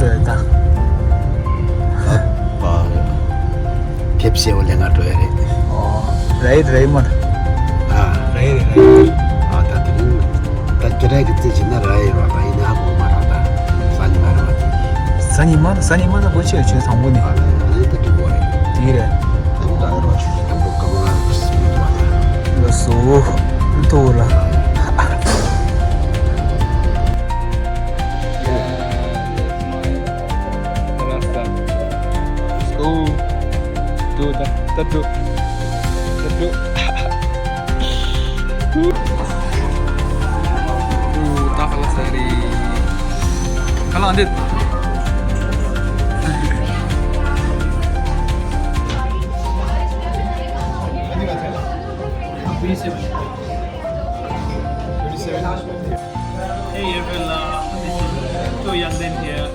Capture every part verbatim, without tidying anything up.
ད། ཨ། ཁེབས་སེ་བ་ལེ་ང་འགྲོ་ཡ་རེད། ཨོ། རེད་རེད་མ། ཨ། རེད་རེད་རེད། ཨ། ད་དེ་རིང་ད་ཁྱེད་རང་གི་རྩིས་བྱས་ན་ར་ཡོད་ར། ད་ཡིན་ན་ཧ་གོ་མ་ར། ད་གཟའ་ཉི་མ་རེད་བ། དེ། གཟའ་ཉི་མ། གཟའ་ཉི་མ་ད་གོ་ཆེ་ཆེ་བཟང་པོ་ནི། ཨ། ད་དེ་འགྲིག་གོ་རེད། དེ་རེད། ད་ད་ར་ཆུ་ཆུ་དང་པོ་ཀ་མ་ང་སུ་མི་འདུག་བ། ལ་སོ། ཏོ་ལ། Let's go. ཏོ་ད་ད་ཏོ་ད་ཏོ། ཨོ། ད་ཁ་ལག་ཟ་རེད། ཁ་ལག་འདི། Hey everyone, this is Cho Young Din here.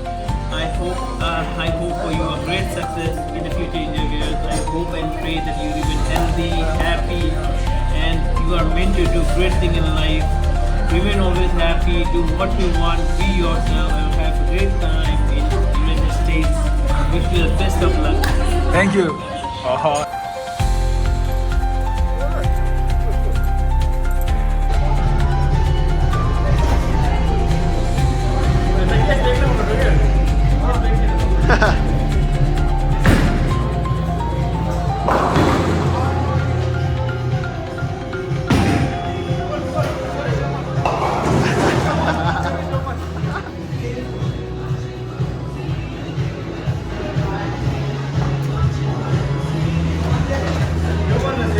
I hope, uh, I hope for you a great success in the future in your careers. I hope and pray that you remain healthy, happy, and you are meant to do great thing in life. Remain always happy, do what you want, be yourself, and have a great time in United States. Wish you the best of luck. Thank you.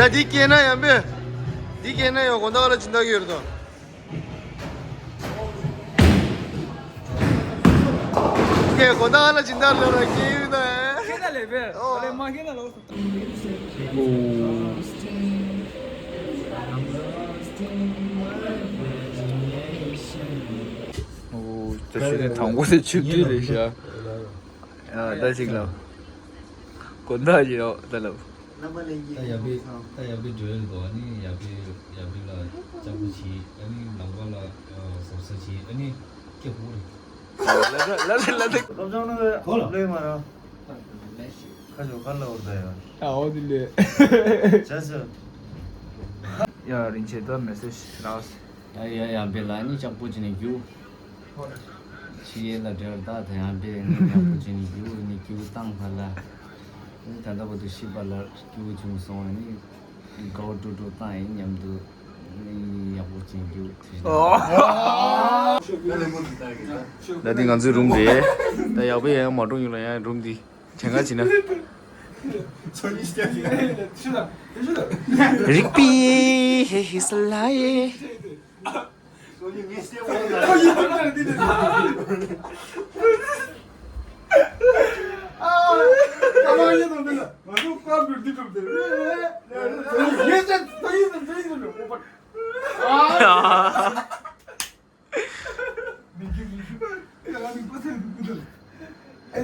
ད་འདི་སྐྱེས་ན་ཡང་པས། འདི་སྐྱེས་ན་ཡང་དགོང་དག་ལ་སྦྱིན་བདག་ཡོད་རེད་དོ། སྐྱེས་དགོང་དག་ལ་སྦྱིན་བདག་ལ་ར་སྐྱེས་ཡོད་དོ། ཨེ། སྐྱེས་ན་ལས་པས། ཨོ། ལས་མ་སྐྱེས་ན་ལོ། ཨོ། ད་ཤི་ནས་དང་པོ་དེ་ཆུ་དུས་ལས་ཤ། ཨ། ད་ཅིག་ལ། དགོང་དག་ཅིག་ལ་ད་ལ། ད་ཡབ་པའི་ད་ཡབ་པའི་འགྲོ་ཡོད་དོ། ཨ་ནི་ཡབ་པའི་ཡབ་པའི་ལ་ལྕགས་པོ་བྱེད། ཨ་ནི་ལམ་ཁ་ལ་ཟབ་ས་བྱེད། ཨ་ནི་སྐྱེ་ཧུར། ལ་ལ་ལ་ལ། སློབ་སྦྱོང་ནི་གོ་ལ་ལོས་མ་ར། ཁ་ཆོ་ཁ་ལ་འོར་ད་ཡ། ཨ། འོ་དེ་ལས། བྱས་སོ། ཡ། རིན་ཆེན་ད་མེ་སེ་ཇི་རག་སོང་། ཡ་ཡ། ཡང་པའི་ལ་ནི་ལྕགས་པོ་བྱེད་ནས་རྒྱུག་ཕྱི་ཡས་ལ་འབྲེལ་བ་ད་ད་ཡང་པས་ནི་ཡག་པོ་བྱས་ནས་རྒྱུག་ནི་རྒྱུག་བཏང་ཕ་ལ། ནི་ད་ལྟ་བར་དུ་ཤི་བ་ལ་རྒྱུག་བྱུང་སོང་བ་ནི་དགའ་བོ་ཀྲུག་ཀྲུག་བཏང་ཡིན་མཉམ་དུ་ནི་ཡག་པོ་བྱས་རྒྱུག་ཐུབ་ཤི། ད་འདི་ང་ཚོའི་རུམ་རེད། ད་ཡག་པོ་ཡང་མ་འགྲོ་ཡོང་ལ་ཡང་རུམ་འདི་བྱེད་ག་བྱེད་ན། རིག་པའི་ཧེ་ཧི་ས་ལ་ཡེ། ཨ།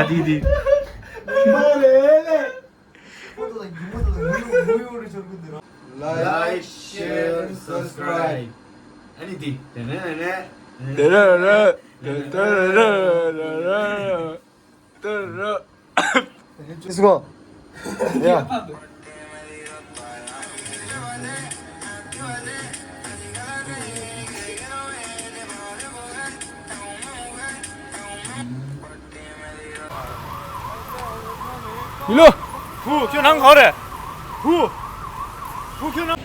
དེ་དེ། Like, share, subscribe. ཨ་ནི་དེ། དེ་རེད་རེད། དེ་རེད་རེད། དེ་རེད་རེད། དེ་རེད་རེད། Let's go. Yeah. ཡིན་ལོ། ཧུ། ཁྱོད་ནང་ག་རེ། ཧུ། ཧུ། ཁྱོད་ནང་།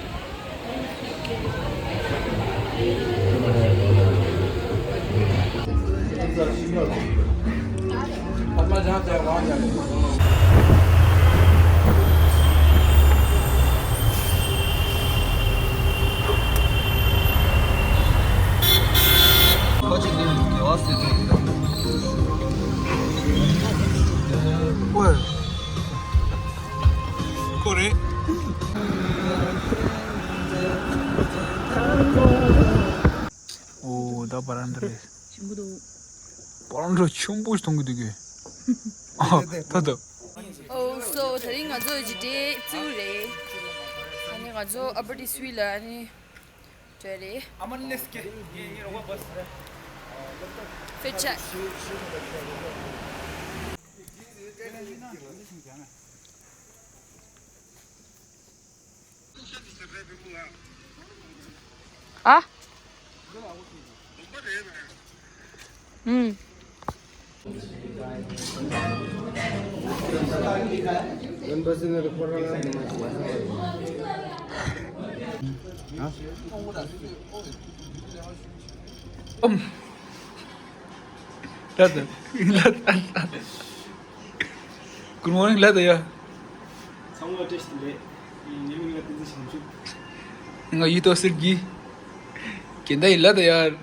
ཨོའེ། ཁོ་རེད། ཨོ། ད་བ་རན་ཌ་རེད། ཆེན་པོ་འདུག་བ་རན་ཌ་ཆེན་པོ་ཞིག་མཐོང་གི་འདུག་གི། ཨ། ད་ད། ཨོ། སོ་དེ་རིང་ང་ཚོ་ཇི་ཏེ་ཙུ་རེད། ཨ་ནི་ང་ཚོ་ཨ་པར་ཏི་སུའི་ལ་ཨ་ནི། Ready? Fit check. ཨ། ཨུམ། ཨུམ། ལ་དྭགས། ལ་དྭགས། Good morning, ལ་དྭགས་ཡ། ཚང་མ་བཀྲ་ཤིས་བདེ་ལེགས། ངའི་མིང་ལ་བསྟན་འཛིན་བྱང་ཆུབ། ང་ཡུལ་ཐོག་སེར་གྱི། རྒན་ད་ཡི་ལ་དྭགས་ཡ།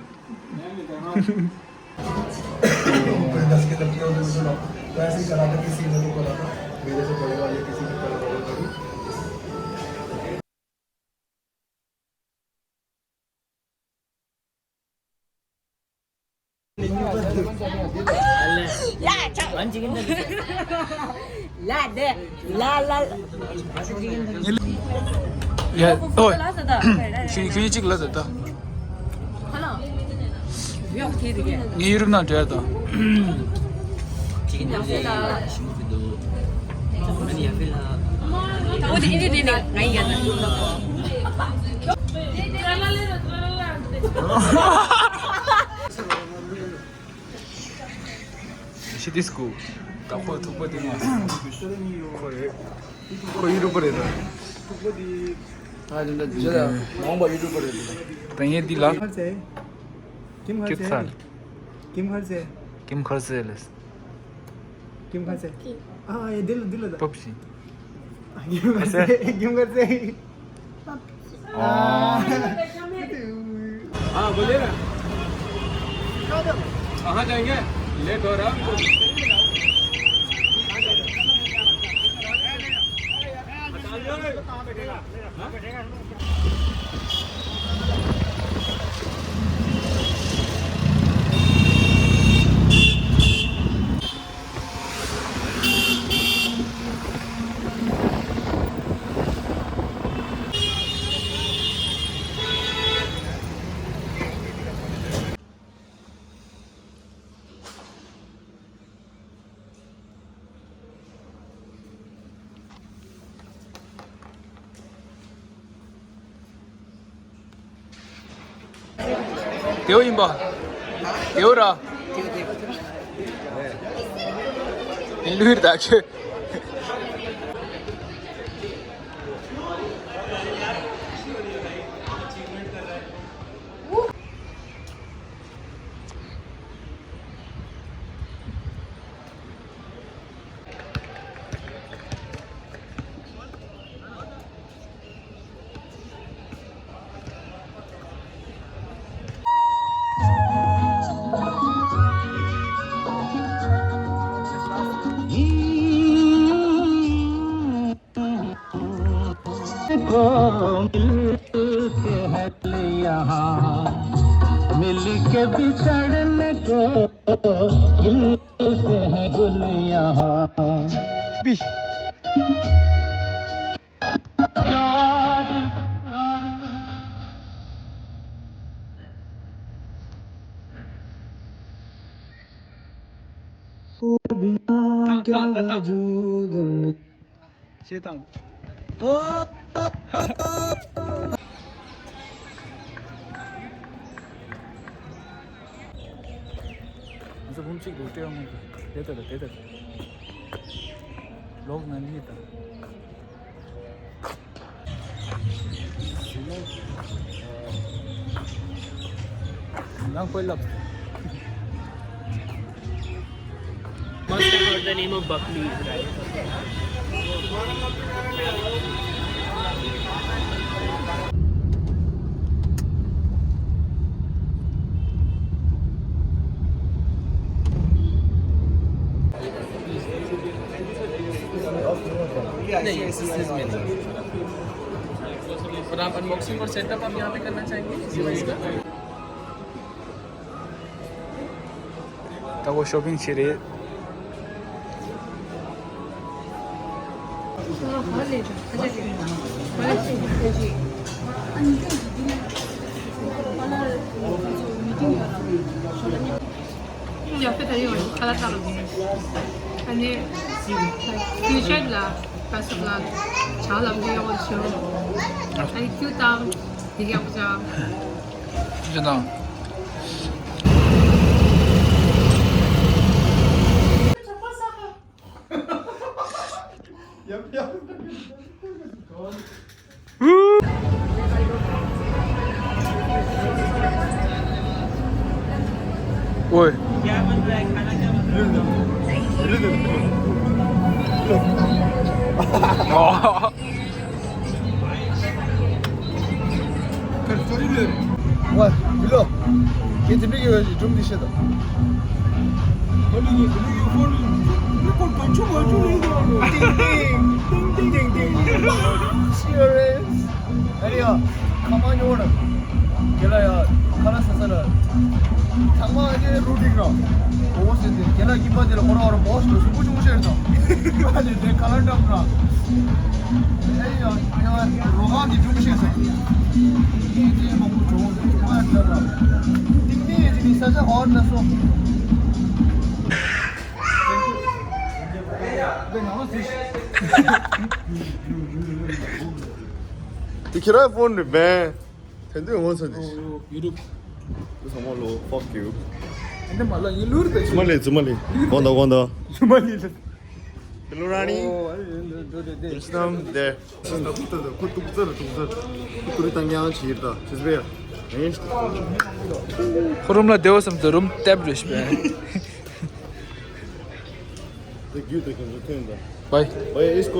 ང་མི་དང་ཧང་། मैं दस के लड़कियों से मिलूंगा, तो ऐसे ही कराटे की सीढ़ी को लगा, मेरे से बड़े वाले किसी की तरह बड़े बड़ी। ལ་ཆོག་ལ་དེ་ལ་ལ། ཡ་ཨོ། ཁྱེད་ཁྱེད་གཅིག་ལ་ད་ད། ངས་ཡུ་རུབ་ནང་འབྲེལ་དང་། ཤི་ཏི་སྐུ། ད་ཁོ་ཐུག་པ་དེ་མ་ཁོ་རེད། ཁོ་ཡུ་རུབ་རེད་ད། ཐུག་པ་དེ། ད་ཡིན་ད་ཇེ་ད་མང་པ་ཡུ་རུབ་རེད་ད། ད་ངས་འདི་ལ། ཁར་ཚེ། ཀིམ་ཁར་ཚེ། ཀིམ་ཁར་ཚེ། ཀིམ་ཁར་ཚེ་ལས། ཀིམ་ཁར་ཚེ། ཨ་ཨ་ཡ་འདི་ལ་འདི་ལ་ད། པབ་སི། ཀིམ་ཁར་ཚེ། ཀིམ་ཁར་ཚེ། ཨ། हाँ, बोलिए ना। कहाँ जाएंगे? लेट हो रहा है। དེའུ་ཡིན་པ། དེའུ་ར། ལུས་ར་ཁྱོད། को मिलते हैं यहाँ, मिलके बिछड़ने को मिलते हैं गुल यहाँ। ཤེས་དང་། ང་ཚོ་ཕུང་གཅིག་ཏུ་སྤྲད་འོང་གི། དེ་ལྟར་དེ་ལྟར་ལོག་ན་ནི་དང་། ནང་པའི་ལབ། Must have heard the name of Buckley, right? नहीं, इसमें नहीं। और आप अनबॉक्सिंग और सेटअप आप यहाँ पे करना चाहेंगे इस डिवाइस का? ད་ཁོ་ཤོ་པིང་བྱེད་རེད། ཨ་ནི་ད་ཅི་ད་ཅི་ཨ་ནི་ད་ཅི་འདི་ན། ཡ་ཧྥེ་ད་ཡོང་ཁ་ལག་ལྟ་རོགས་གྱིས། ཨ་ནི་ཕིའུ་ཅར་ལ་བ་སོགས་ལ་ཇ་ལམ་དུ་ཡོང་བར་ཞུ། ཨ་ནི་ཁྱུ་དང་ཡི་གེ་བ་ཇ། ཅི་དང་། ཨོའི། ཝ། འདི་ལོ། ཁྱེད་དེ་འདྲ་ཡོད་ཅིག་སྒྲུང་འདི་བཤད་དང་། ཏིང་ཏིང་། ཏིང་ཏིང་། ཏིང་ཏིང་། ཨ་རི་ཡ། ཁ་མ་ཉོ་ན། ཁྱེད་ལ་ཡ། ཁ་ལག་ཟ་ས་ལ། ཚང་མ་ཨ་ནི་རུ་ཏིག་ར། འོ་ཟེར་ཏེ་ཁྱེད་ལ་གིན་པ་དེ་ལ་ཁོ་ར་བ་ར་བོ་ཞིག་གཟུགས་པོ་ཆུང་ཆེར་དང་། ཨ་ནི་དེ་ཁ་ལག་འགྲམ་ར། ཨེ་ཡ། ཡ། རོ་ཁ་འདི་ཆུང་ཆེ་ཟེར། ཡིན་ཅེས་མང་པོ་བྱུང་། ཆུང་མ་ཡ་ཁྱེད་ར། ཏིང་ཏིང་ཡེ་ཅི་ནི་ས་ཆ་ཧོར་ན་སོ། དེ་ཁྱེད་རའི་ཕོན་རེད་པས། དེ་འདྲ་ངོ་ཚ་དེ། ཡུ་རུབ། དེ་ཚང་མ་ལོ། Fuck you། འདི་མ་ལ་ཡིན་ལུར་དེ། ཙུ་མ་ལི། ཙུ་མ་ལི། གོང་དང་གོང་དང་། ཙུ་མ་ལི་ལ། ལུ་ར་ནི། ཨོ། ཨ་རེ་རེ་རེ་རེ། There's some there. ཁོ་ཏུག་ཙར་ཏུག་ཙར། ཁོ་ཏུ་རི་ཏང་ཡང་ཆིར་ད། ཤིས་པེ། ཁོ་རུམ་ལ་བདེ་བ་བསམ་ཚེ་རུམ་ཏེབ་རེ་ཤི་པེ། དེ་རྒྱུད་དེ་ཁྱོད་ཚོ་ཐོན་ད། བའི། བའི་ཨིས་ཀོ།